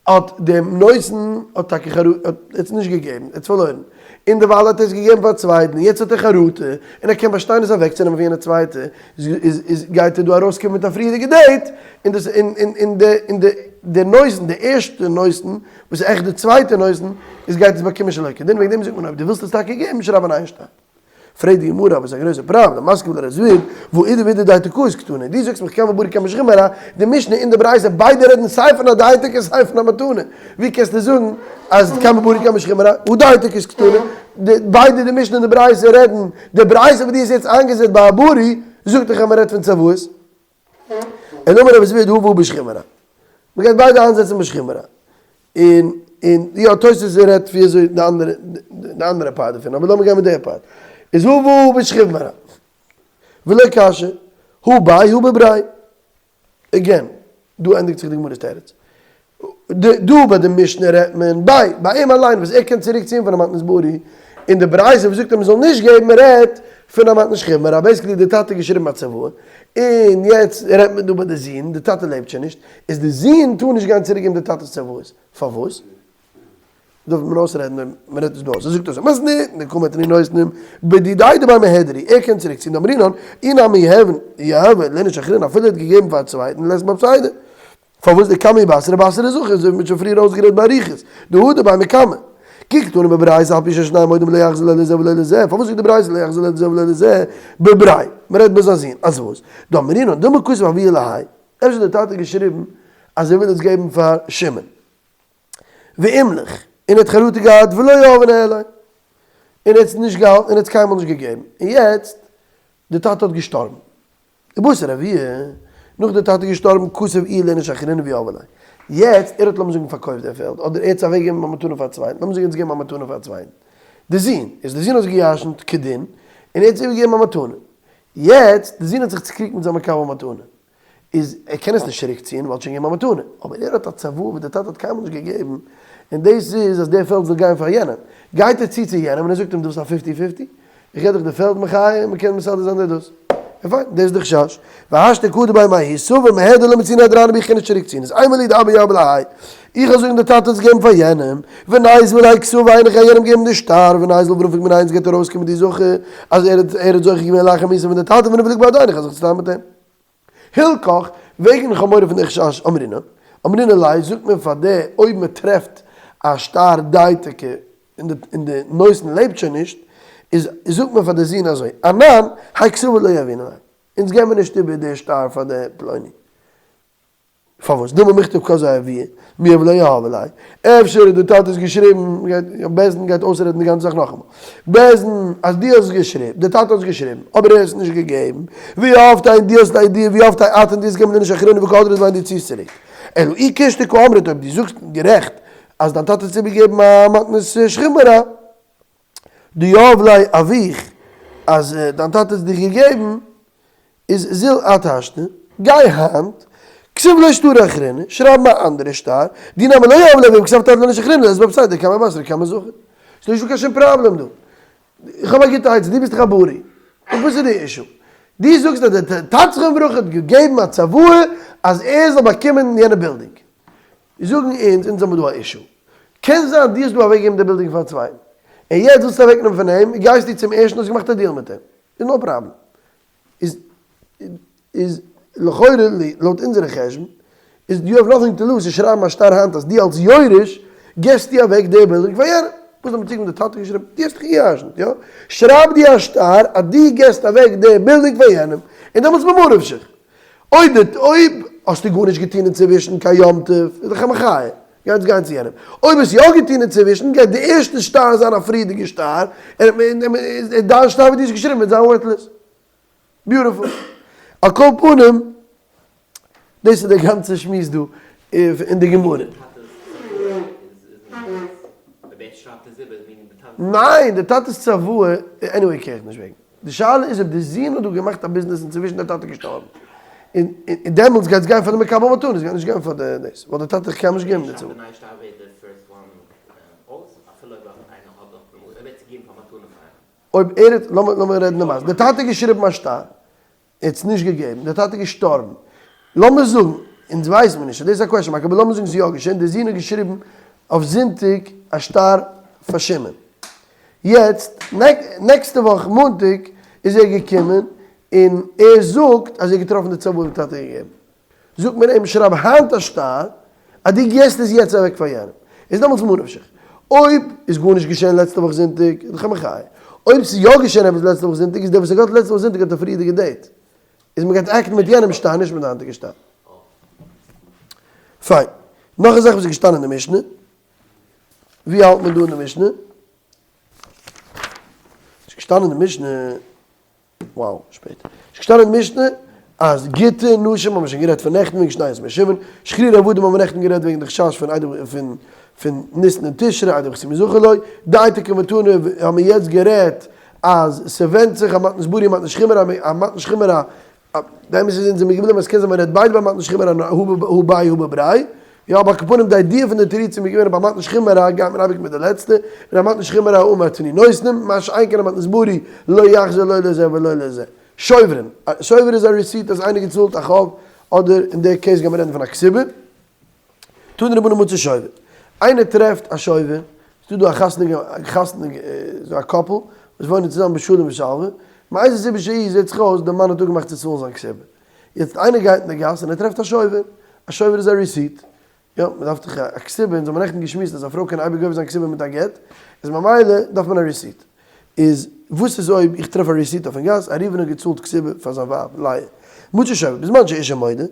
האט דעם נותן האט טאקע חרטה האט עס נישט געגעבן ער האט עס פארלוירן און דערווייל האט ער עס געגעבן פאר א צווייטן און יעצט האט ער חרטה און ער קען באשטיין עס אוועקצונעמען פון יענע צווייטע איז איז גייט ער דא ארויסקומען מיט א פריערדיגע date און דאס און און און די און די די נותן די ערשטע נותן וואס איז עכט די צווייטע נותן איז גייט עס באקומען שלא כדין וועגן דעם זאגט מען אויב דו ווילסט עס טאקע געבן שרייב א נייע שטר. פרעגט די גמרא אבער עס איז א גרויסע פראבלעם מתקיף לה רב זביד והא אידי ואידי דהיתקאות קתני דו זאגסט מיך קן בבריא קן בשכיב מרע די משנה און די ברייתא ביידע רעדן סיי פון א דהיתקא סיי פון א מתנה ווי קענסטו זאגן אז קן בבריא קן בשכיב מרע הא דהיתקאות קתני ביידע די משנה און די ברייתא רעדן די ברייתא וואס דו האסט יעצט איינגעזעצט ביי א בריא זאגט דאך אז מען רעדט פון צוואות. און אמר רבי זביד הא בהא בשכיב מרע. מען גייט ביידע איינזעצן בשכיב מרע. און און יא תוס' רעדט ווי אזוי די אנדערע די אנדערע part דערפון אבער לאמיר גיין מיט די part. איז הא בהא בשכיב מרע. ולא קשיא. הא ביה הא בבריה. again, דא ענדיגט זיך די גמרא'ס תירוץ. דא ביי די משנה רעדט מען ביי ביי אים אליין וואס ער קען צוריק ציען פון א מתנת ברי, און די ברייתא וואס זאגט אז מען זאל נישט געבן רעדט פון א מתנת שכיב מרע, basically די טאטע האט געשריבן א צוואה, און יעצט רעדט מען דא ביי די זון, די טאטע לעבט שוין נישט, איז די זון טאר נישט גיין צוריק געבן די טאטע'ס צוואות, פארוואס? דארף מען אויסרעדן אויב מען רעדט עס דא אויס, ער זאגט אזוי, מתניתין דקאמר תנו נותנין בדידיה דבי מהדרא, ער קען צוריק ציען דאמרינן אי נמי יהביה לאיניש אחרינא אפילו ער האט געגעבן פאר א צווייטן לית בה פסידא. פארוואס דקמי בתרא בתרא זכי אזוי ווי מ'האט שוין פריער אויסגערעדט באריכות, דהדר ביה מקמי. כי קתני בברייתא אף על פי ששניהם מודים לא יחזיר לא לזה ולא לזה, פארוואס זאגט די ברייתא לא יחזיר לא לזה ולא לזה בבריה? מ'רעדט ביי זיין זון, אז וואס? דאמרינן דילמא כתב אבוה להאי, אפשר האט דער טאטע געשריבן אז ער וויל עס געבן פאר שמעון. ואימליך, און ער האט חרטה געהאט ולא יהביה ניהליה, און ער האט עס נישט געהאלטן און ער האט עס קיינמאל נישט געגעבן, און יעצט די טאטע האט געשטארבן. ובתר אבוה, נאך די טאטע איז געשטארבן כתב איהו לאיניש אחרינא ויהביה ליה. יעצט, ער האט לאמיר זאגן פארקויפט די פעלד, אדער ער האט עס אוועקגעגעבן א מתנה פאר א צווייטן, לאמיר זאגן ער האט עס געגעבן א מתנה פאר א צווייטן, די זון, איז די זון האט עס געירשנט כדין, און ער האט עס איבערגעגעבן א מתנה. יעצט, די זון האט זיך צוקריגט מיט זיין מקבל מתנה. איז ער קען עס נישט צוריק ציען ווייל ער האט שוין געגעבן א מתנה, אבער ער האט א צוואה וואס דער טאטע האט קיינמאל נישט געגעבן, און דאס איז אז דער פעלד זאל גיין פאר יענעם, גייט ער צו צו יענעם און ער זאגט אים דו ווילסט א fifty fifty? איך געב דיך די פעלד מחיה און מען קען מסדר זיין די דאס. און פיין, דאס איז די חשש. והשתא קדם ביי מהאי סבר מהדר לא מצינא הדרנא בי איך קען נישט צוריק ציען, איז אימא להו דאבא יהביה להאי, איך וועל זאגן די טאטע האט עס געגעבן פאר יענעם, וניזיל ליה כתבא איך גיי יענעם געבן די שטר, וניזיל ונפיק מיניה און ס'גייט ארויסקומען די זכר אז ער האט זוכה געווען לאחר מיתה פון די טאטע ונפלוג בהדין איך וועל זיך צוטיילן מיט אים. הילכך, וועגן איך האב מורא פון די חשש אמרינן, אמרינן ליה זאגט מען פאר די אויב מען טרעפט א שטר דהיתקא און די נותן לעבט שוין נישט, איז זאגט מען פאר די זון אזוי, אנן האי כתבא לא יהבינן ליה, אונז געבן מיר נישט איבער די שטר פאר די פלוני. פארוואס? דילמא מיכתב כתביה אבוה, מיהא ולא יהביה ליה. אפשר האט די טאטע עס געשריבן, בית דין גייט אויסרעדן די גאנצע זאך נאכאמאל. בית דין אז דו האסט עס געשריבן, די טאטע האט עס געשריבן, אבער ער האט עס נישט געגעבן, ויהבת און דו האסט א idea, ויהבת את און דו האסט געגעבן לינש אחרינא וקא הדרת ביה און דו ציסט צוריק. אלא אי קושטא קאמרת אויב דו זאגסט גערעכט אז דיין טאטע האט עס איבערגעגעבן א מתנת שכיב מרע, דיהב ליה אבוך אז דיין טאטע האט עס דיר געגעבן, איז זיל את השתא, גיי היינט, כתיב ליה שטרא אחרינא, שרייב מיר א אנדערע שטר, דאי נמי לא יהב ליה אבוך כתבת את לינש אחרינא, לית בה פסידא קמי בתרא קמי זכי. ס'איז נישטא קיין שום פראבלעם דא. איך האב א גוטע עצה, דו ביסט דאך א בריא. און וואס איז די issue? דו זאגסט אז דער טאטע זכרונו לברכה האט געגעבן א צוואה אז ער זאל באקומען יענע בילדינג. זאגן אונז, אונז האבן דא א issue. קען זיין דו האסט דא אוועקגעגעבן די בילדינג פאר א צווייטן. און יעצט ווילסטו אוועקנעמען פון אים, גייסטו צום ערשטן האסט געמאכט א deal מיט אים. איז no problem. איז איז לכאורה לויט אונזערע חשבון איז you have nothing to lose צו שרייבן א שטר היינט אז דו אלס יורש געסטו אוועק די בילדינג פאר יענעם. וואס האט מען צוגעבן די טאטע געשריבן? דו האסט דאך געירשנט, יא? שרייב דו א שטר אז דו געסט אוועק די בילדינג פאר יענעם און דעמאלטס ממה נפשך. אויב די אויב האסטו גארנישט געטון אינצווישן קיין יום טוב איז דאך א מחיה גייט עס גיין צו יענעם. אויב האסט יא געטון אינצווישן גייט די ערשטע שטר זיין א פריערדיגע שטר און דיין שטר וואס דו האסט געשריבן וועט זיין worthless. Beautiful. על כל פנים, דאס איז דער גאנצער שמועס דא אין די גמרא. ניין, די טאטע'ס צוואה, anyway care איך נישט וועגן. די שאלה איז אויב די זון האט דא געמאכט א ביזנעס אינצווישן דער טאטע געשטארבן. און דעמאלטס גייט עס גיין פאר די מקבל מתנות, גייט נישט גיין פאר די דאס, ווייל די טאטע האט קיינמאל נישט געגעבן די צוואה. אויב ער האט, לאמיר לאמיר רעדן למעשה, דער טאטע האט געשריבן א שטר, ער האט עס נישט געגעבן, דער טאטע איז געשטארבן, לאמיר זאגן, אונז ווייסן מיר נישט, דאס איז א question mark, אבער לאמיר זאגן ס'איז יא געשען, דער זון האט געשריבן אויף זונטאג א שטר פאר שמעון, יעצט נעקסטע וואך מאנטאג איז ער געקומען און ער זאגט אז ער האט געטראפן די צוואה וואס די טאטע האט געגעבן. זאגט מען אים שרייב היינט א שטר אז דו געסט עס יעצט אוועק פאר יענעם, איז דעמאלטס ממה נפשך. אויב איז גארנישט געשען לעצטע וואך זונטאג איז דאך א מחיה. אויב ס'איז יא געשען עפעס לעצטע וואך זונטאג איז דער וואס האט געהאט לעצטע וואך זונטאג האט א פריערדיגע date. איז מ'גייט act ן מיט יענעם שטר נישט מיט די היינטיגע שטר. פיין. נאך א זאך וואס איז געשטאנען אין די משנה. ווי האלט מען דא אין די משנה? ס'איז געשטאנען אין די משנה. Wow, שפעט. ס'איז געשטאנען אין משנה אז גוטע נשים האבן שוין גערעדט פון נעכטן וועגן שני משבן, שחרור עבדים האבן מיר נעכטן גערעדט וועגן די חשש פון איידער פון פון ניסן און תשרי איידער חתימת זכר לו, דעתא כמתנה האבן מיר יעצט גערעדט אז ס'ווענדט זיך א מתנת בריא מתנת שכיב מרע א מתנת שכיב מרע די אמת איז אונז זעמיר געבליבן אז קען זיין מ'רעדט ביידע ביי מתנת שכיב מרע הא ביה הא בבריה, יא אבער על כל פנים די idea פון די תירוצים איז געווען אז ביי מתנת שכיב מרע גייט מען אייביג מיט די לעצטע, און א מתנת שכיב מרע אמר תנו נותנים, מה שאין כן א מתנת בריא לא יחזור לא לזה ולא לזה. שוברים, א שובר איז א receipt אז איינער געצאלט א חוב, אדער אין די case גייט מען רעדן פון א כתובה. תנו רבנן מצא שובר, איינער טרעפט א שובר, ס'דא דא א חתונה חתונה ס'דא א couple וואס וואוינען צוזאמען בשלום ושלווה, מאיזה סיבה שהיא זעט זיך אויס די מאן האט אפגעמאכט צו צאלן זיין כתובה, יעצט איינער גייט אין די גאס און ער טרעפט א שובר, א שובר איז א receipt, יא מען דארף דאך א כתובה, אונז האבן נעכטן געשמועסט אז א פרוי קען אייביג גובה זיין כתובה מיט א גט, איז ממילא דארף מען א receipt, איז וואס איז אויב איך טרעף א receipt אויפן גאס, א ראובן האט געצאלט כתובה פאר זיין ווייב לאה, מצא שובר, בזמן שאשה מודה,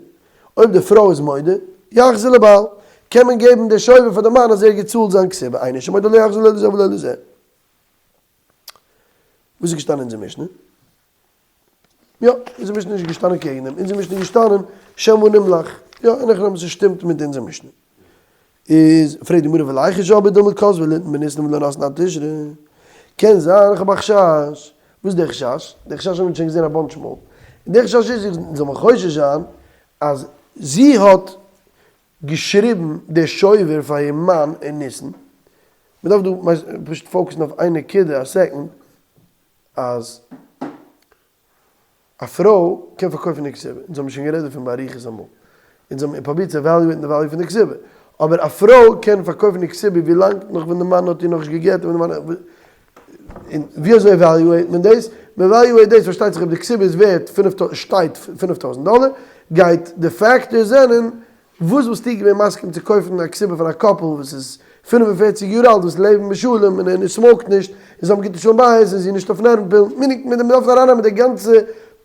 אויב די פרוי איז מודה, יחזיר לבעל, קען מען געבן די שובר פאר די מאן אז ער האט געצאלט זיין כתובה, אין אשה מודה לא יחזיר לא לזה ולא לזה. וואס איז געשטאנען אין אונזער משנה? יא, אונזער משנה איז נישט געשטאנען קעגן דעם, אונזער משנה איז געשטאנען שמא נמלך, יא, אין הכי נמי ס'שטימט מיט אונזער משנה. איז פרעגט די גמרא וליחוש אבער דילמא כתביה בניסן ולא נתנה עד תשרי, קען זיין איך האב א חשש, וואס איז דער חשש? דער חשש האבן מיר שוין געזען א bunch מאל, און דער חשש איז איך זאל מיך חושש זיין אז זי האט געשריבן די שובר פאר איר מאן אין ניסן, מען דארף דא פשוט focus ן אויף איין נקודה א second, אז א פרוי קען פארקויפן די כתובה, אונז האבן שוין גערעדט דערפון באריכות אמאל, אונז האבן פרובירט צו evaluate ן די value פון די כתובה, אבער א פרוי קען פארקויפן די כתובה ווילאנג נאך ווען די מאן האט איר נאכנישט גע'גט און ווען די מאן און ווי אזוי evaluate מען דאס? מען evaluate דאס פארשטייט זיך אויב די כתובה איז ווערט פינף שטייט 5000 דאלער גייט די factors זענען וואס וואלסטו געווען מסכים צו קויפן א כתובה פון א couple וואס איז 45 יאר אלט וואס לעבן בשלום און ער smoke ט נישט און זיי האבן גוטע שלום בית און זי איז נישט אויף נערוון פילן, meaning מען דארף ארייננעמען די גאנצע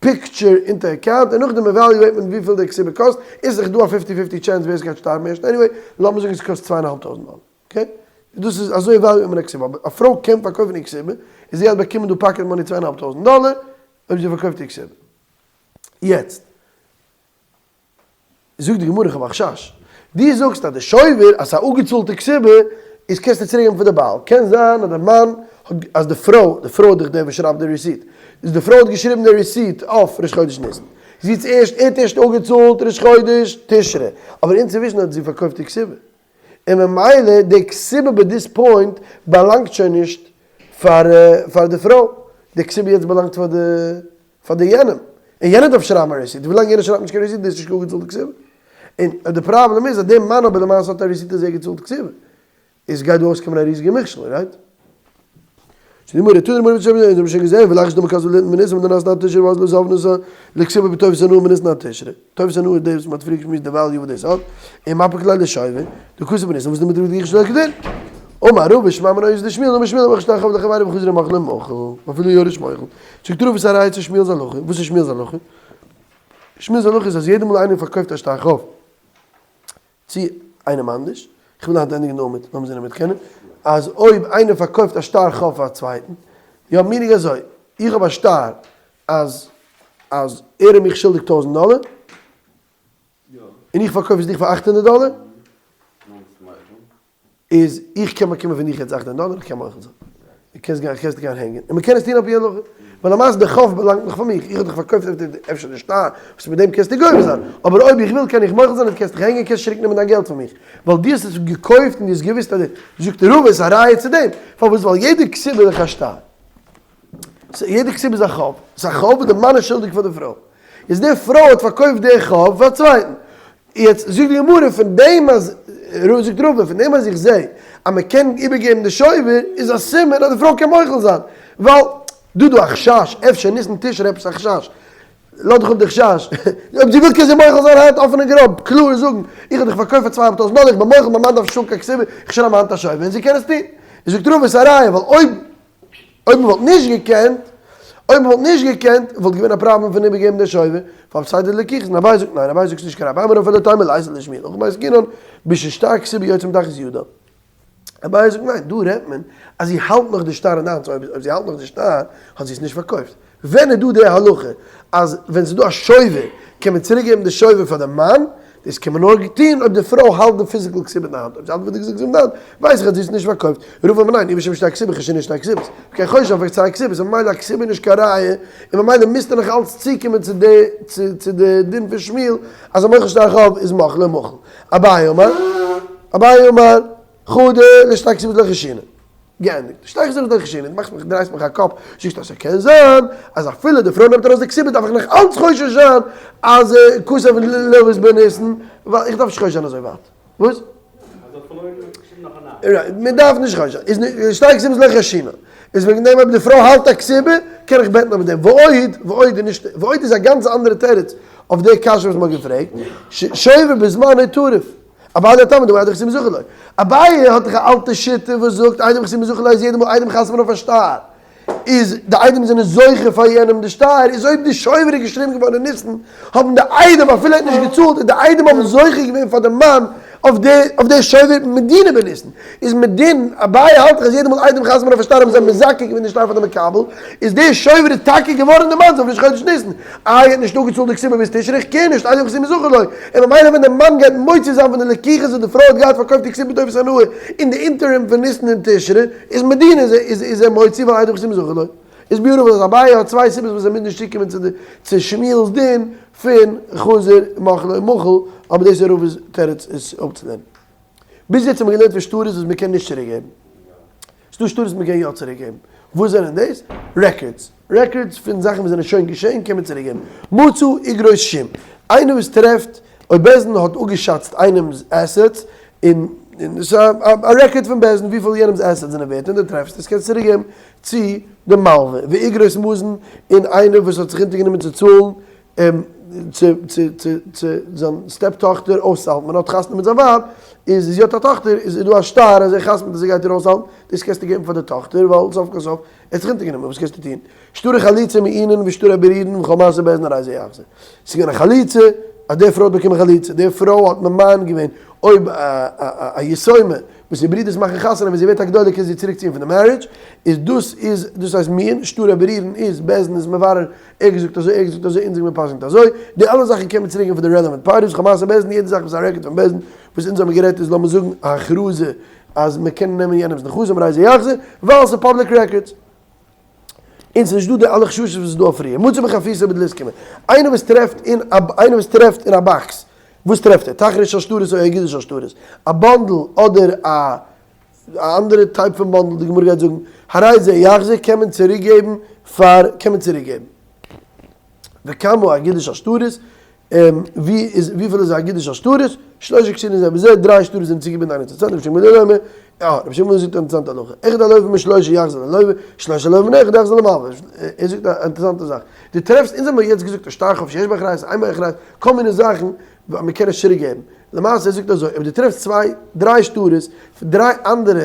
picture. picture into account און נאכדעם evaluate מען וויפיל די כתובה קאסט, איז דאך דא א fifty fifty chance ווער עס גייט שטארבן ערשט, anyway לאמיר זאגן עס קאסט צוויי און א האלב טויזנט דאלער, okay? דאס איז אזוי evaluate מען א כתובה, אבער א פרוי קען פארקויפן איר כתובה, און זי גייט באקומען דא pocket money צוויי און א האלב טויזנט דאלער אויב זי פארקויפט איר כתובה. יעצט. זאגט די גמרא איך האב א חשש, דו זאגסט אז די שובר אז ס'איז א אפגעצאלטע כתובה איז קענסטו צוריק געבן פאר די בעל, קען זיין אז די מאן האט אז די פרוי, די פרוי איז דאך דער וואס שרייבט די receipt, איז די פרוי האט געשריבן די receipt אויף ראש חודש ניסן, זי האט ערשט ער האט ערשט אפגעצאלט ראש חודש תשרי, אבער אינצווישן האט זי פארקויפט די כתובה, און ממילא די כתובה ביי this point באלאנגט שוין נישט פאר פאר די פרוי, די כתובה יעצט באלאנגט פאר די פאר די יענעם, און יענער דארף שרייבן א receipt, ווילאנג יענער שרייבט נישט קיין receipt איז דאס נישט קיין אפגעצאלטע כתובה, און די פראבלעם איז אז די מאן אבער למעשה האט א receipt אז ער האט געצאלט כתובה, איז גייט דא אויסקומען א ריזיגע מכשול, right? זאגט די גמרא, תנא רבי ישמעאל, אונז האבן שוין געזען, ולאחר שדמי כסף ליתן בניסן ודנס נא תשרי ואז לא זבנתא לכתובה בטובת הנאה מניסן עד תשרי. טובת הנאה איז דאס וואס מען האט פריער געשמועסט די value וואס דאס האט, און מפיק ליה לשובר, דכתב בניסן וואס איז די מדריגה שלא כדין. אמר רבא שמע מינה איז דשמואל אמר שמואל המוכר שטר חוב לחבירו וחזר ומחלו מחול ואפילו יורש מוחל. זאגט רבא ס'איז א ראיה צו שמואל'ס הלכה, וואס איז שמואל'ס הלכה? שמואל'ס הלכה איז אז יעדע מאל איינער פארקויפט א שטר חוב צו איינעם אנדערש, איך וויל היינט ענדיגן די עמוד, לאמיר זען אויב מיר קענען, אז אויב איינער פארקויפט א שטר חוב פאר א צווייטן, יא meaning אזוי, איך האב א שטר אז אז ער איז מיך שולדיג טויזנט דאלער, און איך פארקויף עס דיך פאר 800 דאלער, איז איך קען באקומען פון דיך יעצט 800 דאלער, איך קען מוחל זיין. דו קענסט גיין, קענסט גיין הענגען. און מ'קען עס טון על פי הלכה. ווייל למעשה די חוב באלאנגט נאך פאר מיך, איך האב דיך פארקויפט אפשר די שטר, וואס מיט דעם קענסטו גובה זיין. אבער אויב איך וויל קען איך מוחל זיין און דו קענסט דיך הענגען, קענסט צוריק נעמען דיין געלט פון מיך. ווייל דו האסט עס געקויפט און דו האסט געוואוסט אז די. זאגט רבא, עס איז א ראיה צו דעם. פארוואס? ווייל יעדע כתובה איז דאך א שטר. יעדע כתובה איז א חוב, ס'איז א חוב וואס די מאן איז שולדיג פאר די פרוי, איז די פרוי האט פארקויפט די חוב פאר א צווייטן, יעצט זאגט די גמרא פון דעם אז, זאגט רבא פון דעם אז איך זע אז מען קען איבערגעבן די שובר איז א סימן אז די פרוי קען מוחל זיין, ווייל דא דא א חשש, אפשר ניסן תשרי עפעס א חשש, לאז דיך אפ די חשש, אויב זי וויל קען זי מוחל זיין היינט אפען און גראב, קלאר זאגן, איך האב דיך פארקויפט פאר 2500 דאלער, איך בין מוחל, מיין מאן דארף נישט האבן קיין כתובה, איך שרייב היינט א שובר און זי קען עס טון. זאגט רבא ס'איז א ראיה, ווייל אויב אויב מ'וואלט נישט געקענט, אויב מ'וואלט נישט געקענט, וואלט געווען א פראבלעם פון איבערגעבן די שובר, פאר בסדר לקיחות, און אביי זאגט ניין, אביי זאגט ס'נישט קיין ראיה, אמר אפילו תימא ליתא לשמואל, הכא במאי עסקינן, בששטר כתובה יוצא מתחת ידה. אביי זאגט ניין, דא רעדט מען אז זי האלט נאך די שטר אין די האנט, so אויב זי האלט נאך די שטר האט זי עס נישט פארקויפט. ווען איז דא די הלכה אז ווען ס'איז דא א שובר קען מען צוריק געבן די שובר פאר די מאן, דאס קען מען נאר טון אויב די פרוי האלט די physical כתובה אין די האנט, אויב זי האלט די physical כתובה אין די האנט ווייס איך אז זי האט עס נישט פארקויפט, רבא אמר ניין, אי בשם שתי כתובות חיישינן שתי כתובות, וכן חוששין אויף צוויי כתובות, און ממילא א כתובה איז נישט קיין ראיה, און ממילא מוזטו נאך אלץ צוקומען צו די צו די דין פון שמואל אז המוכר שטר חוב איז מחלו מחול. אביי אמר, אביי אמר, חדא לשתי כתובות לא חיישינן. געענדיגט. שתי כתובות לא חיישינן, דו מאכסט מיך, דרייסט מיך א קאפ, זאגסט אז ס'קען זיין אז אפילו די פרוי נעמט ארויס די כתובה דארף איך נאך אלץ חושש זיין אז כתב ללוות בניסן, ווייל איך דארף נישט חושש זיין אזוי ווייט. וואס? מען דארף נישט חושש זיין. איז שתי כתובות לא חיישינן. איז וועגן דעם אויב די פרוי האלט א כתובה קען איך בעטן אויף דעם. ועוד, ועוד איז נישט, ועוד איז א גאנץ אנדערע תירוץ אויף די קשיא וואס מ'האט געפרעגט, שובר בזמנו טרף. אביי לטעמיה דאמר עדים חתומים זכו לו. אביי האט דאך א אלטע שיטה וואס זאגט עדים חתומים זכו לו איז יעדע מאל עדים חתמ'ן אויף א שטר איז די עדים זענען זוכה פאר יענעם די שטר איז אויב די שובר איז געשריבן געווארן אין ניסן האבן די עדים אפילו ער האט נישט געצאלט איז די עדים האבן זוכה געווען פאר די מאן אויף די אויף די שובר מדינא בניסן איז מדין אביי האלט דאך אז יעדע מאל עדים חתמ'ן אויף א שטר האבן זיי מזכה געווען די שטר פאר די מקבל איז די שובר איז טאקע געווארן די מאנ'ס אויף ראש חודש ניסן. איי ער האט נישט אפגעצאלט די כתובה ביז תשרי, איך קער נישט, עדים חתומים זכו לו, און ממילא ווען די מאן גייט מוציא זיין פון די לקיחות וואס די פרוי האט געהאט פארקויפט די כתובה בטובת הנאה אין די interim פון ניסן און תשרי, איז מדין איז איז ער מוציא ווייל עדים חתומים זכו לו. איז beautiful אז אביי האט צוויי סיבות וואס ער מוז נישט צוקומען צו די צו שמואל'ס דין פון חזר מחלו מחול, אבער דאס איז רבא'ס תירוץ עס אפצולערנען. ביז יעצט האט מען געלערנט פון שטרות וואס מען קען נישט צוריק געבן. ס'דא שטרות וואס מען קען יא צוריק געבן. וואס זענען דאס? Records. Records פון זאכן וואס זענען שוין געשען קען מען צוריק געבן. מצא אגרות שום. איינער וואס טרעפט אויב בית דין האט אפגעשאצט איינעמ'ס assets, און ס'איז א record פון בית דין וויפיל יענעמ'ס assets זענען ווערט, און דו טרעפסט עס קענסטו צוריק געבן צו די מלווה. ואגרות מזון, און איינער וואס האט זיך אונטערגענומען צו צאלן. צו צו צו צו זיין סטעפ טאכטער אויסצוהאלטן, ווען ער האט חתונה מיט זיין ווייב איז זי האט א טאכטער איז דא א שטר אז ער חתמ'ט אז ער גייט איר אויסהאלטן, דאס קענסטו געבן פאר די טאכטער ווייל סוף כל סוף ער האט זיך אונטערגענומען, וואס קענסטו טון? שטרי חליצה מעונין ושטרי בירורין וכל מעשה בית דין הרי זה יחזיר. ס'איז געווען א חליצה, אז די פרוי האט באקומען חליצה, די פרוי האט ממאן געווען אויב א יתומה וואס איר ברודערס מאכן חתונה ווען זי ווערט א גדולה קען זי צוריק ציען פון די marriage, איז דאס איז דאס הייסט מעון, שטרי בירורין איז בית דין איז מברר ער געזאגט אזוי ער געזאגט אזוי אונז זאגן מיר פסק'נט אזוי, די אלע זאכן קען מען צוריק געבן פאר די relevant parties, וכל מעשה בית דין יעדע זאך וואס איז א record פון בית דין וואס אונז האבן גערעדט איז לאמיר זאגן א הכרזה אז מען קען נעמען יענעמס נכסים הרי זה יחזיר ווייל ס'איז public records. און ס'איז נישט דא די אלע חששות וואס איז דא אויף פריער. מצא בחפיסה בדלית קמיה. איינער וואס טרעפט אין א איינער וואס טרעפט אין א box, וואס טרעפט ער? תחרש של שטרות או אגודה של שטרות? א bundle אדער א א אנדערע type פון bundle, די גמרא גייט זאגן, הרי זה יחזיר קען מען צוריק געבן פאר קען מען צוריק געבן. וכמה אגודה של שטרות, ווי איז וויפיל איז אגודה של שטרות? שלושה קשורין זה בזה, דריי שטרות זענען צוגעבינדן איינער צום צווייטן, רבי שמעון בן גמליאל אומר, יא, רבי שמעון זאגט א אינטערעסאנטע הלכה, אחד הלוה משלושה יחזיר ללוה, שלושה הלוה מן אחד יחזיר למלוה, ער זאגט א אינטערעסאנטע זאך, דו טרעפסט, אונז האבן יעצט געזאגט א שטר חוב שיש בו אחריות, אין בו אחריות, כל מיני זאכן וואס מען קען נישט צוריק געבן, למעשה ער זאגט אזוי, אויב דו טרעפסט צוויי, דריי שטרות פון דריי אנדערע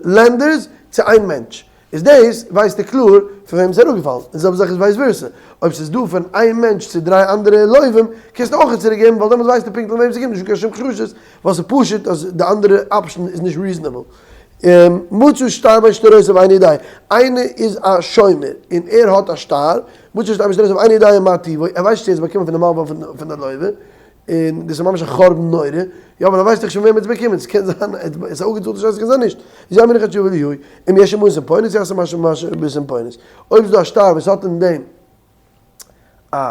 lenders צו איין מענטש, איז דאס ווייסטו קלאר פון וועם ס'איז אראפגעפאלן, און זעלבע זאך איז vice versa, אויב ס'איז דא פון איין מענטש צו דריי אנדערע לווים, קענסטו אויך צוריק געבן ווייל דעמאלטס ווייסטו פונקטליך וועם ס'קומט, נישטא קיין שום חששות, ווייל ס'איז פשוט אז די אנדערע option איז נישט reasonable. מצא שטר בין שטרותיו ואינו יודע, איינער איז א שומר און ער האט א שטר, מצא שטר בין שטרותיו ואינו יודע מה טיבו, ער ווייסט נישט צו ער האט עס באקומען פון די מלווה אדער פון די לווה, און דאס איז ממש א חורבן נורא, יא אבער ער ווייסט דאך שוין וועם ער האט עס באקומען, ס'קען זיין עס איז א אפגעצאלטע שטר ס'קען זיין נישט, איז יאמר לך תשובה ליהו, אם יש עמו סימפונית יעשה מה שבסימפונית, אויב איז דא א שטר וואס האט אין דעם א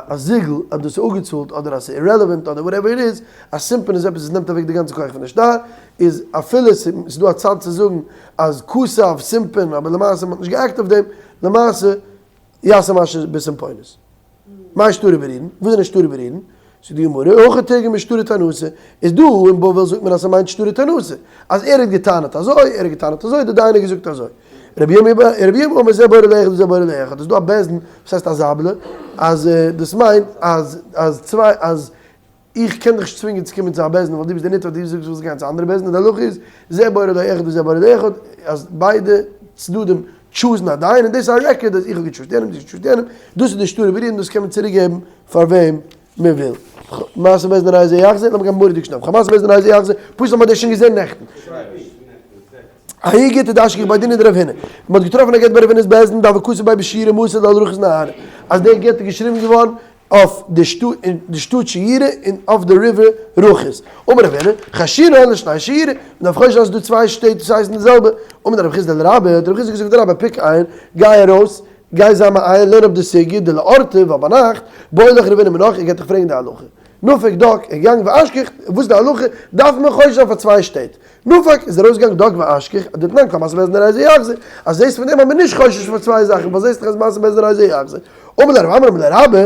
א זיגל אז דאס איז אפגעצאלט אדער אז ס'איז irrelevant אדער whatever it is, א סימפון איז עפעס וואס נעמט אוועק די גאנצע כח פון די שטר, איז אפילו ס'איז דא א צד צו זאגן אז כתב סימפון אבער למעשה מ'האט נישט גע'עקט אויף דעם, למעשה יעשה מה שבסימפונית. מאי שטרי בירורין? וואס זענען שטרי בירורין? זאגט די גמרא, הכא תרגמא שטרי טענתא, איז דא אין בבל זאגט מען אז ס'מיינט שטרי טענתא, אז ער האט געטענה'ט אזוי, ער האט געטענה'ט אזוי, דער דיין האט געזאגט אזוי. רבי ירמי' אמר זה בורר לאחד וזה בורר לאחד, איז דא א בית דין וואס הייסט א זבלא, אז דאס מיינט אז אז צוויי אז איך קען דיך נישט צווינגען צו קומען צו א בית דין ווייל דו ביסט דער נתבע דו זאגסט ווילסט גיין צו א אנדערע בית דין, די הלכה איז זה בורר לאחד וזה בורר לאחד אז ביידע צדדים choose ן א דיין און דאס איז א record אז איך האב גע choose ט יענעם דו האסט גע choose ט יענעם, דאס איז די שטרי בירורין דאס קען מען צוריק געבן פאר וועם מען וויל. מעשה בית דין הרי זה יחזיר, לאמיר גיין מורא'דיג שנעל, מעשה בית דין הרי זה יחזיר, פשוט האט מען דאס שוין געזען נעכטן. ההוא גיטא דאשכח בי דינא דרב הונא, מען האט געטראפן א גט ביי רב הונא'ס בית דין דהוה כתיב ביה בשיורי מתא דעל רכס נהרא, אז דער גט איז געשריבן געווארן אויף די שטאט אין די שטאט שירה און אויף די river רכס. אמר רב הונא, חיישינן לשני שיורי, מען דארף חושש זיין אז ס'איז דא צוויי שטעט וואס הייסן די זעלבע. אמר רב חסדא לרבה, האט רב חסדא געזאגט לרבה, פוק עיין, גיי ארויס, גיי זיי מעיין, לערן אפ די סוגיא, דלאורתא, ווייל ביינאכט, בעי לך רב הונא מינך, ער גייט דיך פרעגן די הלכה. נפק דק, ער איז געגאנגען ואשכח, וואס איז די הלכה, דארף מען חושש זיין פאר צוויי שטעט. נפק, איז ער ארויסגעגאנגען דק ואשכח, דתנן כל מעשה בית דין הרי זה יחזיר, אז זעסט פון דעם אז מען איז נישט חושש פאר צוויי זאכן, ווייל זעסט דאך אז מעשה בית דין הרי זה יחזיר. אמר ליה רב עמרם לרבה,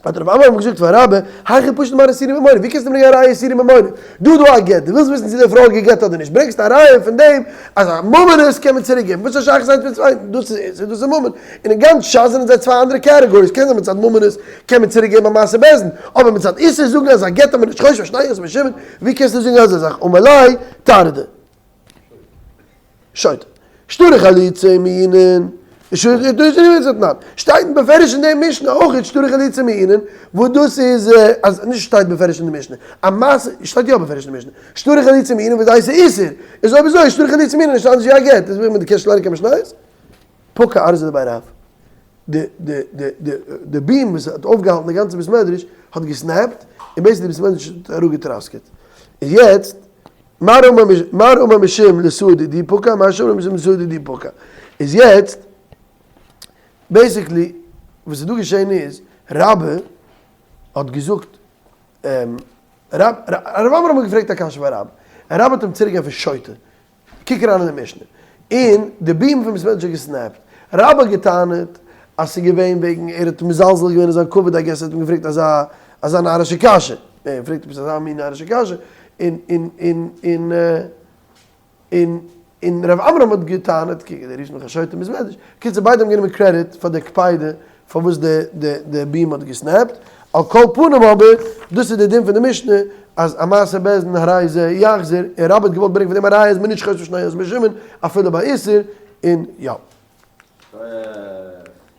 האט רב עמרם געזאגט פאר רבה, היכי פשט מר איסורי ממונא, ווי קענסטו ברענגען א ראיה איסורי ממונא? דא איז דא א גט, דו ווילסט וויסן צו די פרוי האט גע'גט אדער נישט, ברענגסט א ראיה פון דעם אז א ממונות קען מען צוריק געבן, וואס איז שייכות איינס מיט צווייטן, דאס איז איסור, דאס איז ממון, און אין גאנץ שס זענען זיי צוויי אנדערע categories, קען זיין מצד ממונות קען מען צוריק געבן א מעשה בית דין, אבער מצד איסור זאגן אז א גט האט מען נישט חושש פאר שני יוסף ושמעון, ווי קענסטו זאגן אזא זאך, אמר ליה טרדא. שוטה. שטרי חליצה מעונין, שטייט בפירוש אין די משנה אויך שטרי חליצה מעונין, וואס דאס איז אז נישט שטייט בפירוש אין די משנה, א מעשה שטייט יא בפירוש אין די משנה, שטרי חליצה מעונין וואס הייסט איסור, איז אויב אזוי שטרי חליצה מעונין נישט אנדערש ווי א גט, איז ווי מען קען נישט לערנען קיין משניות? פקע ארזא דבי רב, די די די די די beam וואס האט אויפגעהאלטן די גאנצע בית מדרש האט גע snap ט, און basically די בית מדרש האט אראפגעטראסקעט, איז יעצט מר אמר משום לישא דידי פקע, מר שאמר משום לישא דידי פקע. איז יעצט, basically, וואס איז דא געשען איז, רבה האט געזאגט, רב עמרם האט געפרעגט א קשיא פאר רבה, און רבה האט אים צוריק געענטפערט שוטה, קוק אריין אין די משנה, און די beam פון בית מדרש האט גע snap ט, רבה האט געטענה'ט אז ס'איז געווען וועגן ער האט מזלזל געווען אין זיין כבוד, I guess ער האט אים געפרעגט אזא אזא נארישע קשיא, ער פרעגט עפעס אזא מין נארישע קשיא, און און און און און און ר' עמרם האט געטענה'ט, קוק דו רופסט מיך א שוטה אין בית מדרש, קיצור ביידע האבן גענומען credit פאר די קפידה. פארוואס די די די beam האט גע snap ט, על כל פנים אבער, דאס איז די דין פון די משנה, אז א מעשה בית דין הרי זה יחזיר, און רבה האט געוואלט ברענגען פון דעם א ראיה אז מען איז נישט חושש שני יוסף בן שמעון אפילו ביי איסור, און יא.